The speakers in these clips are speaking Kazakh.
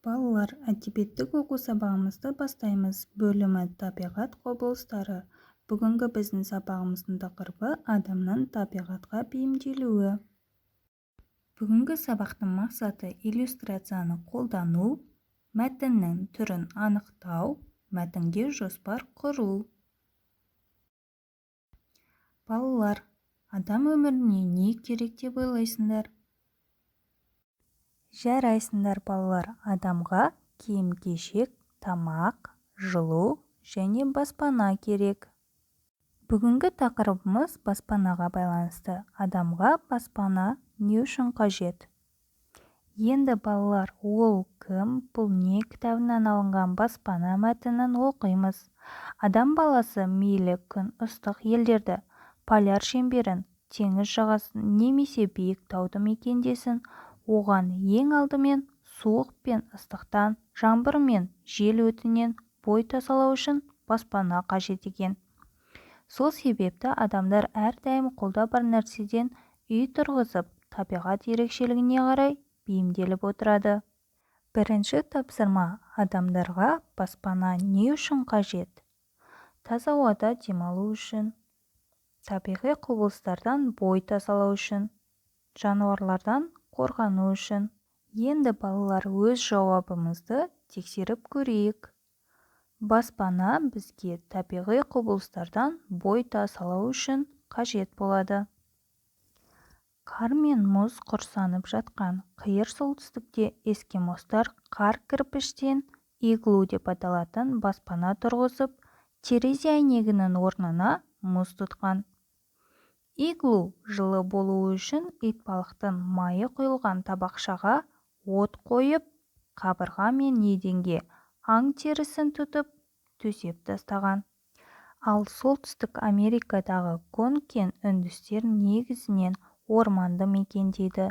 Балалар, әдебиеттік оқу сабағымызды бастаймыз. Бөлімі табиғат құбылыстары. Бүгінгі біздің сабағымыздың тақырыбы адамның табиғатқа бейімделуі. Бүгінгі сабақтың мақсаты иллюстрацияны қолдану, мәтіннің түрін анықтау, мәтінге жоспар құру. Балалар, адам өміріне не керек деп ойлайсыңдар? Жарайсыңдар, балалар, адамға киім-кешек, тамақ, жылу және баспана керек. Бүгінгі тақырыбымыз баспанаға байланысты. Адамға баспана не үшін қажет? Енді, балалар, «Ол кім, бұл не» кітабынан алынған баспана мәтінін оқимыз. Адам баласы мейлі күн ыстық елдерді, поляр шеңберін, теңіз жағасын немесе биік тауды мекендесін, оған ең алдымен суық пен ыстықтан, жаңбыр мен жел өтінен бой тасалау үшін баспана қажет екен. Сол себепті адамдар әрдайым қолда бар нәрседен үй тұрғызып, табиғат ерекшелігіне қарай бейімделіп отырады. Бірінші тапсырма: адамдарға баспана не үшін қажет? Таза ауада демалу үшін, табиғи құбылыстардан бой тасалау үшін, жануарлардан қорғану үшін. Енді, балалар, өз жауабымызды тексеріп көрейік. Баспана бізге табиғи құбылыстардан бой тасалау үшін қажет болады. Қар мен мұз құрсанып жатқан қиыр солтүстікте эскимостар қар кірпіштен иглу деп аталатын баспана тұрғызып, терезе әйнегінің орнына мұз тұтқан. Иглу жылы болуы үшін итбалықтың майы құйылған табақшаға от қойып, қабырға мен еденге аң терісін тұтып, төсеп тастаған. Ал Солтүстік Америкадағы гонкен үндістер негізінен орманды мекендейді.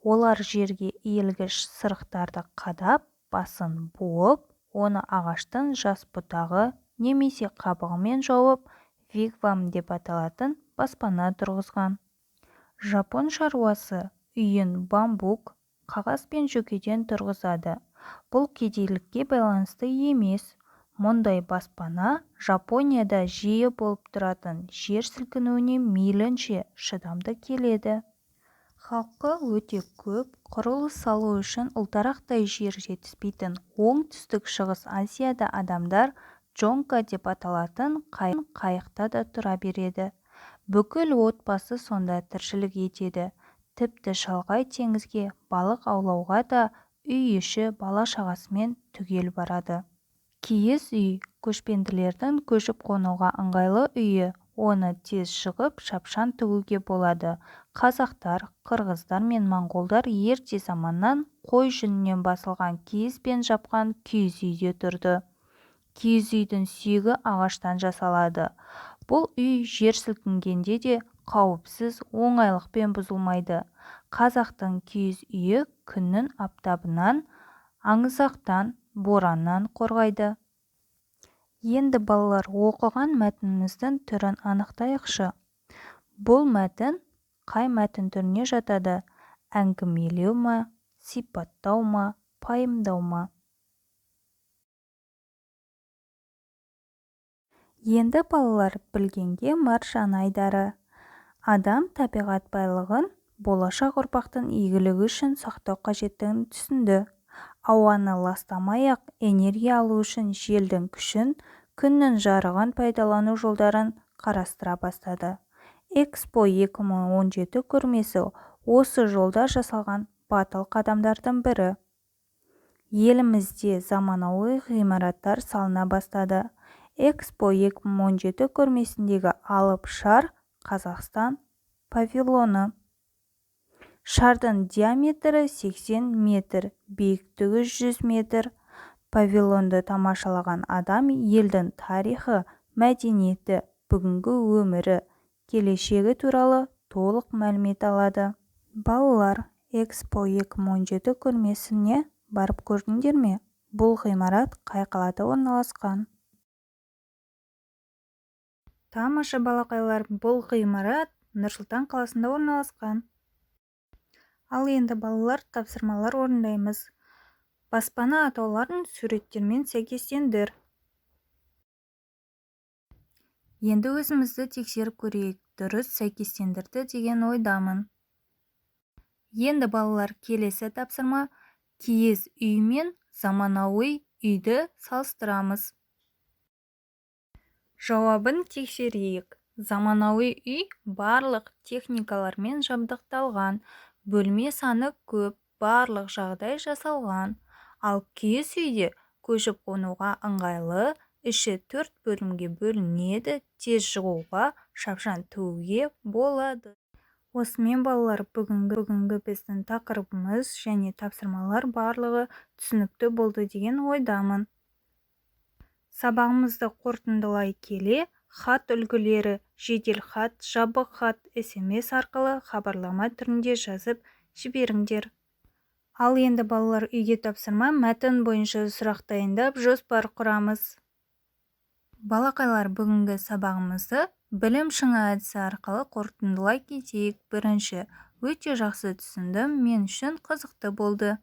Олар жерге иілгіш сырықтарды қадап, басын буып, оны ағаштың жас бұтағы немесе қабығымен жауып, вигвам деп аталатын баспана тұрғызған. Жапон шаруасы үйін бамбук, қағаз бен жөкеден тұрғызады. Бұл кедейлікке байланысты емес. Мұндай баспана Жапонияда жиі болып тұратын жер сілкінуіне мейлінше шыдамды келеді. Халқы өте көп, құрылыс салу үшін ұлтарақтай жер жетіспейтін Оңтүстік-Шығыс Азияда адамдар джонка деп аталатын қайықта да тұра береді. Бүкіл отбасы сонда тіршілік етеді. Тіпті шалғай теңізге балық аулауға да үй іші бала-шағасымен түгел барады. Киіз үй көшпенділердің көшіп-қонуға ыңғайлы үйі, оны тез жығып, шапшаң тігуге болады. Қазақтар, қырғыздар мен моңғолдар ерте заманнан қой жүнінен басылған киізбен жапқан киіз үйде тұрды. Киіз үйдің сүйегі ағаштан жасалады. Бұл үй жер сілкінгенде де қауіпсіз, оңайлықпен бұзылмайды. Қазақтың киіз үйі күннің аптабынан, аңызақтан, бораннан қорғайды. Енді, балалар, оқыған мәтініміздің түрін анықтайықшы. Бұл мәтін қай мәтін түріне жатады? Әңгімелеу ма, сипаттау ма, пайымдау ма? Енді, балалар, білгенге маржан айдары. Адам табиғат байлығын болашақ ұрпақтың игілігі үшін сақтау қажеттігін түсінді. Ауаны ластамай-ақ энергия алу үшін желдің күшін, күннің жарығын пайдалану жолдарын қарастыра бастады. ЭКСПО 2017 көрмесі осы жолда жасалған батыл қадамдардың бірі. Елімізде заманауи ғимараттар салына бастады. ЭКСПО 2017 көрмесіндегі алып шар Қазақстан павильоны. Шардың диаметрі 80 метр, биіктігі 100 метр. Павильонды тамашалаған адам елдің тарихы, мәдениеті, бүгінгі өмірі, келешегі туралы толық мәлімет алады. Балалар, ЭКСПО 2017 көрмесіне барып көрдіңдер ме? Бұл ғимарат қай қалада орналасқан? Тамаша, балақайлар, бұл ғимарат Нұр-Сұлтан қаласында орналасқан. Ал енді, балалар, тапсырмалар орындаймыз. Баспана атауларын суреттермен сәйкестендір. Енді өзімізді тексеріп көрейік, дұрыс сәйкестендірді деген ойдамын. Енді, балалар, келесі тапсырма: киіз үй мен заманауи үйді салыстырамыз. Жауабын тексерейік. Заманауи үй барлық техникалармен жабдықталған, бөлме саны көп, барлық жағдай жасалған. Ал киіз үйде көшіп-қонуға ыңғайлы, іші төрт бөлімге бөлінеді, тез шығуға, шапшаң тігуге болады. Осымен, балалар, бүгінгі біздің тақырыбымыз және тапсырмалар барлығы түсінікті болды деген ойдамын. Сабағымызды қорытындылай келе, хат үлгілері: жеделхат, жабық хат, СМС арқылы хабарлама түрінде жазып жіберіңдер. Ал енді, балалар, үйге тапсырма: мәтін бойынша сұрақ дайындап, жоспар құрамыз. Балақайлар, бүгінгі сабағымызды білім шыңы әдісі арқылы қорытындылай кетейік. Бірінші: өте жақсы түсіндім, мен үшін қызықты болды.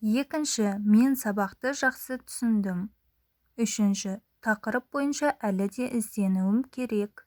Екінші: мен сабақты жақсы түсіндім. Үшінші: тақырып бойынша әлі де ізденуім керек.